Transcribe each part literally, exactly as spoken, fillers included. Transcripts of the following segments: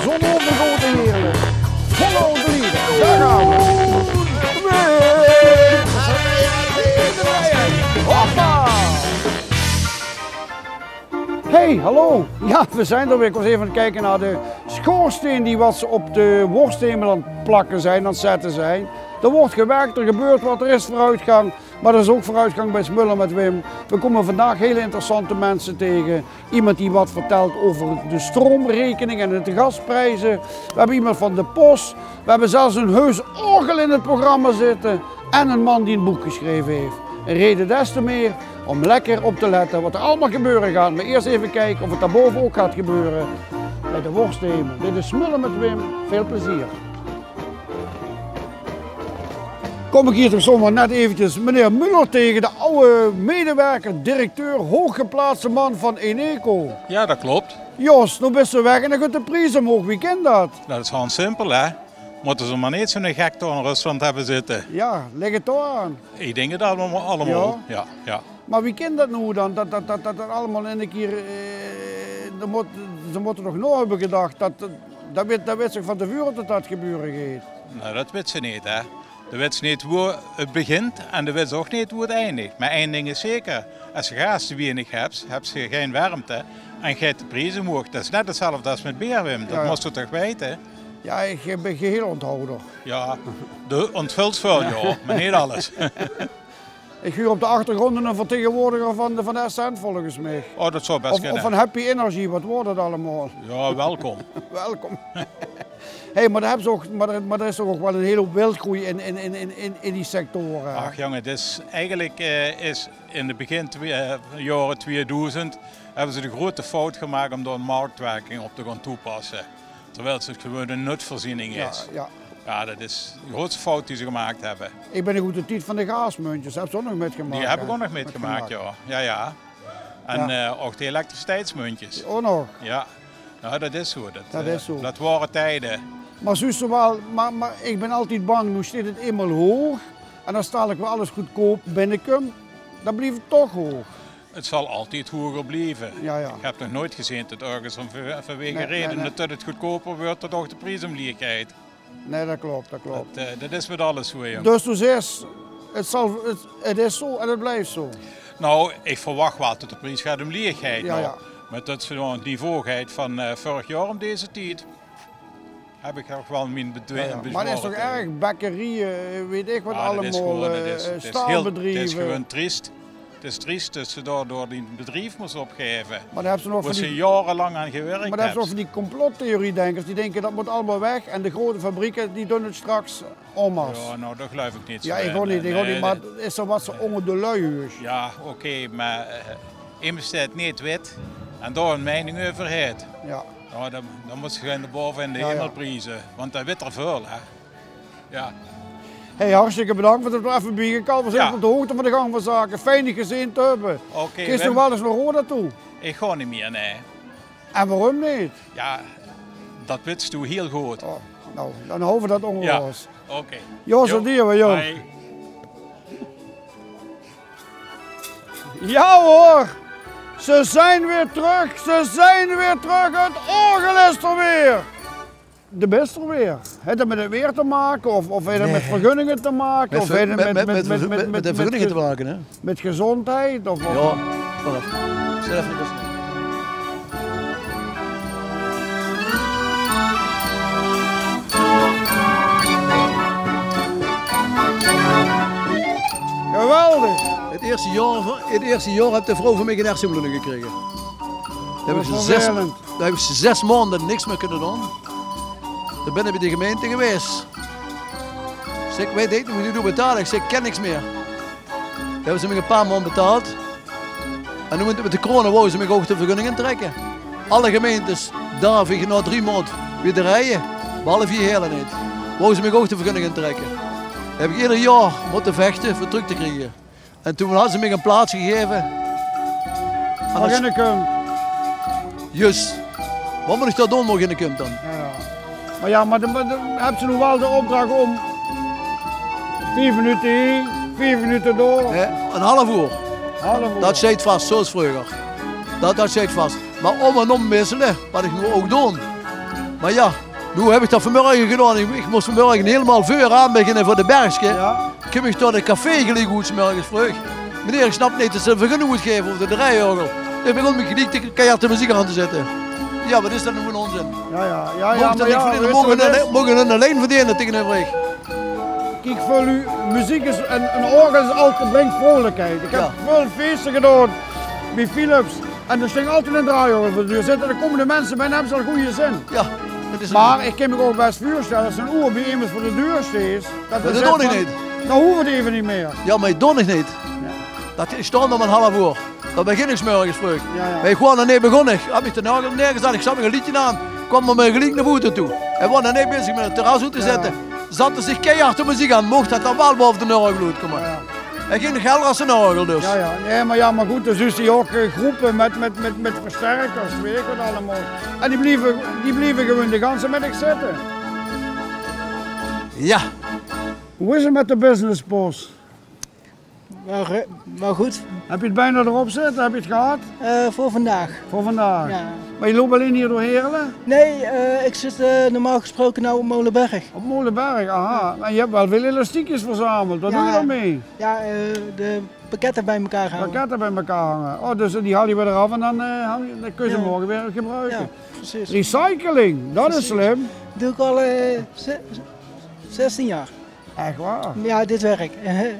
Zon overgoten, heerlijk. Follow the leader. Daar gaan we. Hoppa! Hey, hallo. Ja, we zijn er weer. Ik was even aan het kijken naar de schoorsteen die wat ze op de worsthemel aan het plakken zijn, aan het zetten zijn. Er wordt gewerkt, er gebeurt wat, er is vooruitgang. Maar er is ook vooruitgang bij Smullen met Wim. We komen vandaag hele interessante mensen tegen. Iemand die wat vertelt over de stroomrekening en de gasprijzen. We hebben iemand van de post. We hebben zelfs een heus orgel in het programma zitten. En een man die een boek geschreven heeft. Een reden des te meer om lekker op te letten wat er allemaal gebeuren gaat. Maar eerst even kijken of het daarboven ook gaat gebeuren. Bij de worsthemel. Dit is Smullen met Wim. Veel plezier. Kom ik hier toch zomaar net eventjes meneer Muller tegen, de oude medewerker, directeur, hooggeplaatste man van Eneco. Ja, dat klopt. Jos, nou bist ze weg en dan gaat de prijs omhoog. Wie kan dat? Dat is gewoon simpel, hè. Moeten ze maar niet zo'n gek toch in Rusland hebben zitten. Ja, leg het toch aan. Ik denk dat allemaal, allemaal. Ja. Ja, ja. Maar wie kan dat nou dan, dat dat, dat, dat, dat allemaal in een keer, eh, er moet, ze moeten toch nog hebben gedacht, dat, dat, weet, dat wist ik van tevoren dat dat gebeuren gaat. Nou, dat weet ze niet, hè. Dat weet ze niet hoe het begint en dat weet ze ook niet hoe het eindigt. Maar één ding is zeker, als je gaas te weinig hebt, heb je geen warmte en gaat de prijs omhoog. Dat is net hetzelfde als met beer, Wim. Dat Ja, ja. Moest je toch weten? Ja, ik ben geheel onthouder. Ja, de ontvult veel, ja, maar niet alles. Ik huur op de achtergrond een vertegenwoordiger van de, van de Essent, volgens mij. Oh, dat zou best Of, of kunnen. Van Happy Energy, wat wordt het allemaal? Ja, welkom. Welkom. Hey, maar daar hebben ze ook, maar er, maar er is toch ook wel een hele hoop wildgroei in, in, in, in, in, in die sectoren. Ach jongen, dit is, eigenlijk eh, is in de begin twee, eh, jaren tweeduizend hebben ze de grote fout gemaakt om daar een marktwerking op te gaan toepassen. Terwijl het gewoon een nutvoorziening Ja, is. Ja. Ja, dat is de grootste fout die ze gemaakt hebben. Ik ben nog op de tijd van de gaasmuntjes, heb ze ook nog metgemaakt, Die heb ik hè? Ook nog metgemaakt, ja. Ja, ja. En Ja. eh, ook de elektriciteitsmuntjes. Ook nog. Ja. Nou, dat is zo. Dat, Dat eh, is zo. Dat waren tijden. Maar zuus te wel, maar, maar ik ben altijd bang, nu staat het eenmaal hoog. En als dadelijk weer alles goedkoop binnenkomt, dan blijft het toch hoog. Het zal altijd hoger blijven. Ja, ja. Ik heb nog nooit gezien dat ergens van, vanwege Nee, nee, reden nee. dat het goedkoper wordt, dat ook de prijs omlaag gaat. Nee, dat klopt, dat klopt. Dat, eh, dat is met alles zo, jong. Dus du zegt, het zal, het, het is zo en het blijft zo. Nou, ik verwacht wel dat de prijs gaat omlaag gaan, Ja, maar ja. Met dat ze nog het niveau gaat van eh, vorig jaar om deze tijd, heb ik toch wel mijn bedwe- Ja, ja. bezwaren Maar het is toch tegen. Erg, bekkerieën, weet ik wat Ja, dat is allemaal, gewoon, het is, eh, het is heel, het is staalbedrijven. Gewoon triest. Het is triest dat ze daardoor die bedrijf moest opgeven. Maar dan hebben ze nog Waar van ze die, jarenlang aan gewerkt maar dan hebben ze nog hebben. Van die complottheorie-denkers, die denken dat moet allemaal weg en de grote fabrieken, die doen het straks anders. Ja, nou, dat geloof ik niet Ja, zo, ik hoor hè. Niet, ik hoor Nee, niet, maar dat- is er wat ze onder de lui huurt. Ja, oké, maar eh, iemand staat niet wit en daar een mening over heeft. Ja. Ja, dan, dan moet ze gewoon de boven in de Ja, ja. Hemel prijzen, want dat weet er veel, hè. Ja. Hey, hartstikke bedankt dat we even bij je kwamen. We zijn Ja. Op de hoogte van de gang van zaken. Fijn je gezien te hebben. Oké, Gisteren Wim. Wel eens naar Roda toe. Ik ga niet meer, nee. En waarom niet? Ja, dat wist u heel goed. Oh, nou, dan houden we dat onder Ja. Ons. Oké. Jos, Jo. Adieu, jong. Hoi. Ja hoor, ze zijn weer terug, ze zijn weer terug. Het orgel is er weer. De best er weer. Heeft dat met het weer te maken? Of, of heeft dat Nee. Met vergunningen te maken? Met Of ver- heeft het met, met, met, met, met, met, met, met de met vergunningen te ge- maken, hè? Met gezondheid? Of, of Ja, wacht even. Zet even de best. Geweldig. Het eerste jaar, het eerste jaar heeft de vrouw van mij geen hersenbloeding gekregen. Daar heb ik Wat zes, vervelend. Daar heb ik zes maanden niks meer kunnen doen. Toen ben ik bij de gemeente geweest. Zeg, weet ik niet, moet je doen betalen? Ik zeg, ik ken niks meer. Toen hebben ze me een paar maanden betaald. En toen met de corona wouden ze me ook de vergunning intrekken. Alle gemeentes, daar vind je na drie maanden weer te rijden. Behalve hier helemaal niet. Wouden ze me ook de vergunning intrekken. Heb ik ieder jaar moeten vechten voor terug te krijgen. En toen hadden ze me een plaats gegeven. Aan Waar het in de kump? Juist. Wat moet ik daar doen, morgen in de kump dan? Ja. Maar ja, maar dan, dan hebben ze nu wel de opdracht om vijf minuten hier, vijf minuten door. Hè? Een half uur. Half uur. Dat zit vast, zoals vroeger. Dat, dat zit vast. Maar om en om wisselen, wat ik nu ook doe. Mer jao, noe höb ich dat vanmorge gedaon. Ich, ich mós vanmorge hielemaol veuraan beginne veur de bergske. Jao. Ich höb mich door de café geliek oet, 's morges vreug. Meneer, ich snap neet dat ze vergunning mót gaeve veur de drejorgel. Ich begón mich geliek te, keihard de meziek aan te zètte. Jao, wat is dat noe veur ónzin? Jao, jao. Jao, jao, mer jao, wees se, moge hun allein verdene taengeneuver uch. Kiek, veur luuj, meziek is, en, en orgel is altied, bringk vreulikheid. Ich höb väöl feeste gedaon bie Philips. En d'r sting altied ein drejorgel veur de deur. Zitte, dao kómme de minse bie en höbbe ze al gooj zin. Jao, dat is. Mer ich kin mich ouch bès veurstelle, es se ein oer bie emes veur de deur steis, dat, dat doon ich neet. Dan hoof 't effe neet mieë. Jao, mer dat doon ich neet. Jao. Dat, ich staon dao om ein haaf oer. Dan begin ich 's morges vreug. Jao, jao. Mer ich waor nog neet begós. Ich höb mich dao neergezat, ich zat mich ein leedje aan. Kwaam 'r mich geliek nao boete toe. Hae waor nog neet bezig mit 't terras oet te zètte. Jao, jao. Zat 'r zich keihard de meziek aan, moch dat dan waal baove de orgel oetkómme. Jao, jao. Hae ging nog heller es ein orgel dus. Jao, jao. Nae, mer jao, mer good, d'r zeen ouch, eh, gróppe mit, mit, mit, mit versterkers, weit ich wat allemaol. En die blieve, die blieve gewoon de ganse middig zitte. Jao. Wie is 't mit de business, Bos? Waal, eh, waal good. Höbs se 't bijna d'rop zitte? Höbs se 't gehad? Eh, veur vandaag. Veur vandaag. Jao. Mer se löps allein hie door Heerle? Nae, eh, ich zit, eh, normaal gesproke noe op Molenberg. Op Molenberg, aha. Mer se höbs waal väöl elastiekjes verzameld. Wat doos se dao mit? Jao, eh, de pakkette bie-ein hange. Pakkette bie-ein hange. Oh, dus die haols se weer d'raaf en dan, eh, hang-, dan kóns se ze morge weer gebroeke. Jao, precies. Recycling, dat is slim. Precies. Doon ich al, eh, ze-, zestien jaor. Ech waor? Jao, dit werk.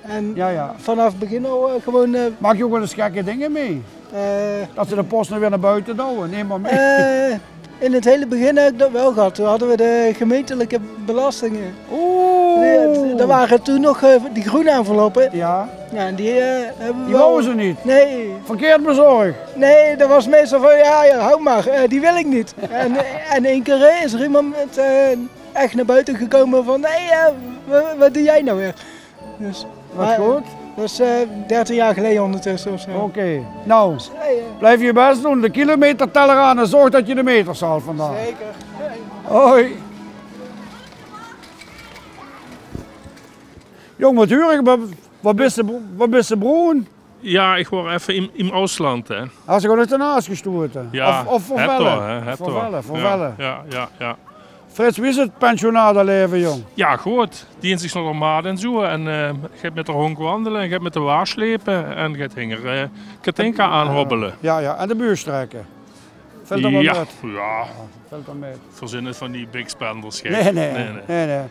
En, jao, jao, vanaaf 't begin al, eh, gewoon, eh. Maaks se ouch waal ins gekke dinger mit? Eh. Dat ze de pos nog weer nao boete douwe? Nae, mer mit. Eh, in 't hiel begin höb ich dat waal gehad. Toen hadde we de gemeintelijke belastingen. Oeh. Die, d'r wore toen nog, eh, die groene enveloppe. Jao. Jao, en die, eh, höbbe we... Die wouwe ze neet? Nae. Verkeerd bezorg? Nae, dat waor meistal van: jao, jao, haw mer, eh, die wil ich neet. En, en eine kier is d'r emes mit, eh, ech nao boete gekómme van: "Hé, eh, wa-, wat doos se noe weer?" Dus, wat, mer good? Dat is, eh, dertien jaor geleje óngertösse of zo. Oké. Noe, dus, eh, blief je bès doon. De kilometerteller aan en zörg dat se de meters haols vandaag. Zeker. Hoi. Jóng, wat huur ich, wat, wat bis se, wat bis se broen? Jao, ich waor effe in, in Oostland, hè. Has se gewoon oet de naas gestoete? Jao, of, of vervelle? Hè, toch, hè, hè, toch. Vervelle, vervelle. Jao, jao, jao. Frits, wie is 't pensionada-laeve, jóng? Jao, good. Diensdigs nog nao de maat en zoe. En, eh, geit mit de hóndj wandele en geit mit de waag slepe en geit hinger, eh, Katinka aanhobbele. Jao, jao. En de buur strèkke. Vèlt allemaol mit. Jao. Vèlt allemaol mit. Verzin neet van die big spenders, gek. Nae, nae. Nae, nae.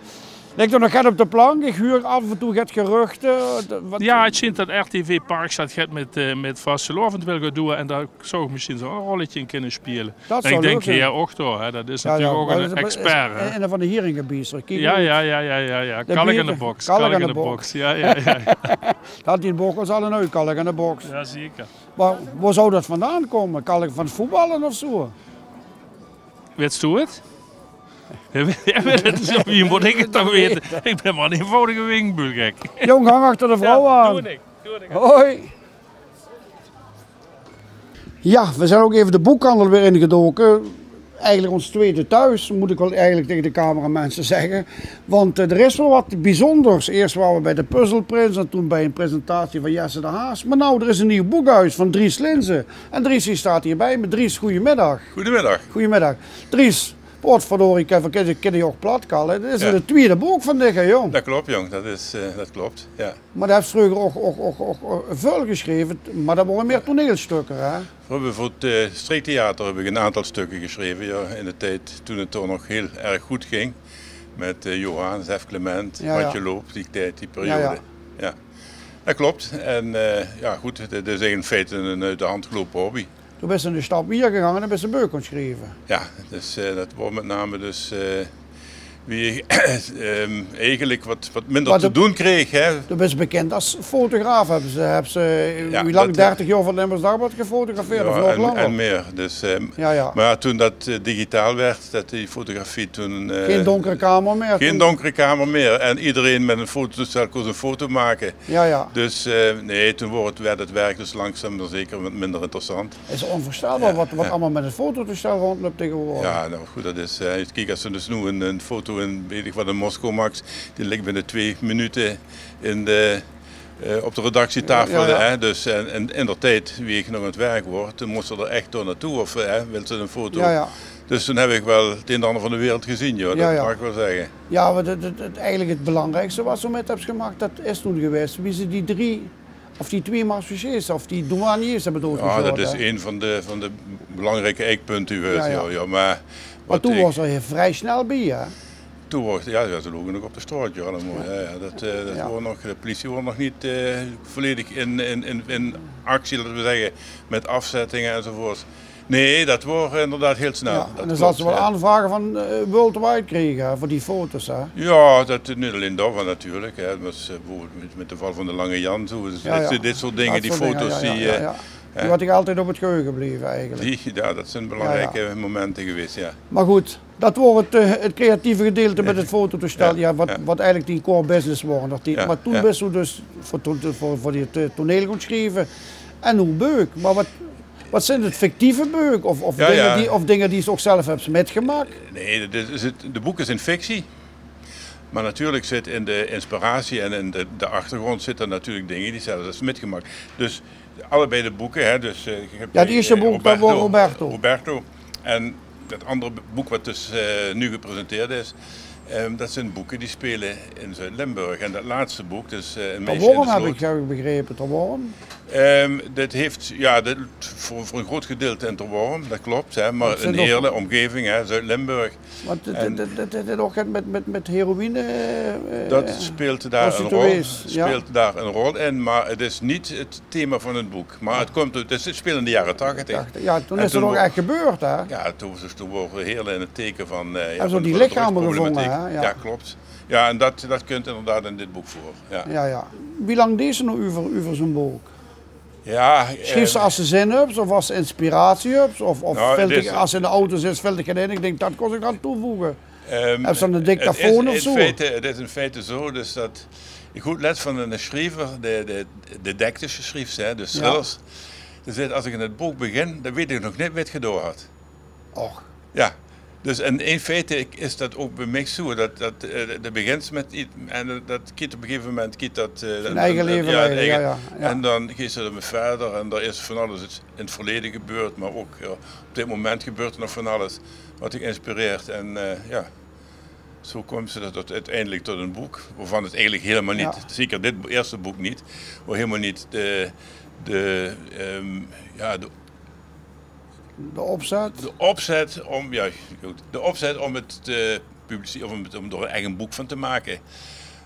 Ligk d'r nog get op de plank? Ich huur aaf en toe get geruchte. Jao, 't sjient dat R T V Parkstad get mit, eh, mit vastelaovend wil gaon doon. En dao zou ich mesjien zoe'n rolletje in kinne speule. En ich dink, jao, ouch door, hè. Dat is natuurlik ouch 'ne expert, hè. Eine van de hieringe biezer. Jao, jao, jao. Kalk aan de boks, kalk aan de boks. Jao, jao, jao. Dat die in Bocholt al 'n kalk aan de boks. Jao, zeker. Mer wo zou dat vandaan kómme? Kalk van 't voetballe of zoe? Weits doe 't? Jao, wie mót ich 't dan weite? Ich bön mer 'n einvoudige Winkbuul, gek. Jóng, hang achter de vrouw aan. Jao, doon ich, doon ich. Hoi. Jao, we zeen ouch effe de boekhandel weer ingedoke. Eigelik ós twiede thoes, mót ich waal eigelik taenge de cameramense zègke. Want, eh, d'r is waal get bezunjers. Iers wore we bie de Puzzelprins en toen bie 'n presentatie van Jesse de Haas. Mer noe, d'r is 'n nuuj boekhoes van Dries Linzen. En Dries, dae steit hie bie mich. Dries, gojemiddig. Gojemiddig. Gojemiddig. Dries, potverdorie, ich höb verkènd, ich kin dich ouch plat kalle. Dit is 't twiede book van dich, hè, jóng? Dat klop, jóng. Dat is, eh, dat klop, jao. Mer doe höbs vreuger ouch, ouch, ouch, ouch, eh, väöl gesjreve, mer dat wore mieë toneelstökker, hè? Veer höbbe veur 't, eh, streektheater höb ich 'n aantal stökker gesjreve, jao, in d'n tied toen 't toch nog hiel erg good ging. Mit, eh, Johan, Zef Clement, jao, jao. Matje Loop, die tied, die periode. Jao, jao. Jao, dat klop. En, eh, jao, good, dat is in feite 'n oet de hand geloupe hobby. Doe bis in de stap wiejer gegange en bis 'n beuk gaon sjrieve. Jao, dus, eh, dat waor mit name dus, eh, wie ich, ehm, eigelik wat, wat minder te doon kreeg, hè. Doe bis bekind es fotograaf. Höbs se, höbs se, eh, wie lang? Dertig jaor veur 't Limburgs Dagblad gefotografeerd, of nog langer? Jao, en, en mieë. Dus, ehm, jao, jao. Mer jao, toen dat, eh, digitaal woort, dat die fotografie toen, eh, gein donkere kamer mieë. Gein donkere kamer mieë. En ederein mit 'n fototoestel kós 'n foto make. Jao, jao. Dus, eh, nae, toen woort 't, woort 't werk dus langzaam mer zeker wat minder interessant. 't Is ónveurstelbaar wat, wat allemaol mit 'n fototoestel róndjlöp taengewoordig. Jao, noe good, dat is, eh, kiek, es se dus noe 'n, 'n foto in, weit ich wat, in Moskou maaks, die ligk binne twee minute in de, eh, op de redactietafel, hè. Dus, en, en in d'r tied, wie ich nog aan 't werk woor, toen mós se d'r ech door naotoe, of, hè, wils se 'n foto. Jao, jao. Dus toen heb ik wel het een en ander van de wereld gezien, joh. Ja, dat mag ik wel zeggen. Ja, want het, het, het, eigenlijk het belangrijkste wat ze met hebt gemaakt, dat is toen geweest wie ze die drie, of die twee marechaussées, of die douaniers hebben doodgeschoten. Ja, dat is een van de, van de belangrijke eikpunten geweest, ja, ja. Maar toen was er vrij snel bij, hè? Toen was, ja, ja, ze logen nog op de straat, joh, allemaal. Ja, ja, dat, eh, dat was nog, de politie was nog niet, eh, volledig in, in, in, in actie, laten we zeggen, met afzettingen enzovoort. Nee, dat was inderdaad heel snel. Ja, en dan zal ze wel aanvragen van, eh, worldwide krijgen, hè, voor die foto's, hè? Ja, dat, niet alleen daarvan natuurlijk, hè, maar, eh, bijvoorbeeld met, met de val van de Lange Jan, zo, dus dit, dit soort dingen, die foto's, die, eh, die wat ik altijd op het geheugen bleef eigenlijk. Die, ja, dat zijn belangrijke momenten geweest, ja. Maar goed, dat wordt het, eh, het creatieve gedeelte met het fototoestel, ja, wat, wat eigenlijk die core business waren. Dat die, maar toen bist u dus voor, to- voor, voor die to- toneel gaan schrijven en uw beuk. Maar wat, wat zijn het fictieve beuk of, of, dingen die, of dingen die ze ook zelf hebben metgemaakt? Nee, dit is het, de boeken zijn fictie. Maar natuurlijk zit in de inspiratie en in de, de achtergrond zitten natuurlijk dingen die zelf hebben metgemaakt. Dus allebei de boeken, hè, dus, eh, je hebt, ja, het eerste boek, dat was Roberto. Roberto. En dat andere boek wat dus, eh, nu gepresenteerd is, ehm, dat zijn boeken die spelen in Zuid-Limburg. En dat laatste boek, dus, eh, een meisje in de sloot. Terworm heb ik, heb ik begrepen, Terworm. Ehm, dat heeft, ja, dat, voor, voor een groot gedeelte in Terworm, dat klopt, hè, maar in Heerlen, omgeving, hè, Zuid-Limburg. Want het, het, het, het, het ook met, met, met heroïne, eh, dat speelt daar een rol, prostituees, ja, speelt daar een rol in, maar het is niet het thema van het boek. Maar het komt, het is, het speelt in de jaren tachtig. Tachtig, ja, toen is het ook echt gebeurd, hè? Ja, toen, toen waren we heel in het teken van, eh, ja, van, van de drugsproblematiek. Hebben ze die lichamen gevonden, hè? Ja. Ja, klopt. Ja, en dat, dat komt inderdaad in dit boek voor. Ja. Ja, ja. Wie lang dees ze nog over, over zo'n boek? Ja, schrijft ze, eh, als ze zin hebt, of als ze inspiratie hebt, of, of nou, als ze in de auto zit, vult ik geen in. Ik denk, dat kon ik aan toevoegen. Ehm, heb ze dan een dictafoon of zo? In feite, het is in feite zo, dus dat, ik hoor les van een schrijver, de, de, de didactische schrijfs, hè, dus thrillers. Die zegt, als ik in het boek begin, dan weet ik nog niet wat ik gedaan had. Och. Ja, dus in, in feite is dat ook bij mij zo, dat, dat, eh, de begint met iets en dat, dat kiet op een gegeven moment, kiet dat, eh, zijn eigen leven, ja, leven, ja, ja. En dan gaat ze ermee verder en er is van alles in het verleden gebeurd, maar ook, ja, op dit moment gebeurt er nog van alles wat je inspireert. En, eh, ja, zo komt ze tot, tot uiteindelijk tot een boek, waarvan het eigenlijk helemaal niet, zeker dit eerste boek niet, waar helemaal niet de, de, ehm, ja, de, de opzet? De opzet om, ja, goed, de opzet om het te publiceren, of om, het- om er een eigen boek van te maken.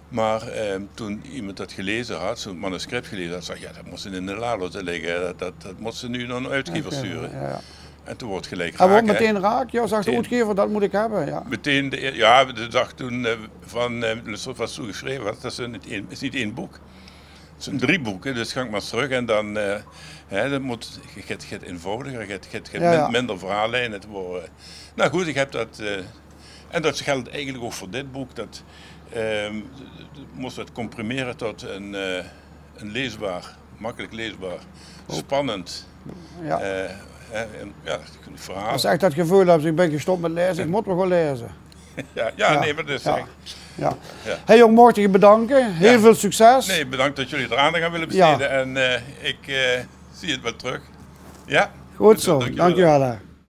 Maar, ehm, toen iemand dat gelezen had, zo'n manuscript gelezen had, zei: "Ja, dat moet ze in de la laten liggen. Dat, dat, dat moet ze nu naar een uitgever sturen." Oké, ja, ja. En toen wordt gelijk raak, hè? Hij wordt meteen raak. Ja, zag de uitgever, dat moet ik hebben. Ja. Meteen, de, ja, de dag toen, eh, van, eh, wat zo geschreven was, dat is niet één, is niet één boek. Het zijn drie boeken, dus ga ik maar terug en dan, eh, hè, dat moet, het gaat eenvoudiger, het gaat minder verhaallijnen te worden. Nou goed, ik heb dat, eh, en dat geldt eigenlijk ook voor dit boek, dat, ehm, moest het comprimeren tot een, eh, een leesbaar, makkelijk leesbaar, spannend, ja, eh, eh, een, ja, een verhaal. Als je echt dat gevoel hebt, ik ben gestopt met lezen, ik moet nog wel lezen. Ja, ja, nee, maar dat is echt, ja. Hey jong, mocht ik je bedanken. Heel veel succes. Nee, bedankt dat jullie er aandacht aan willen besteden. En, eh, ik, eh, zie het wel terug. Ja? Goed zo, dankjewel, hè.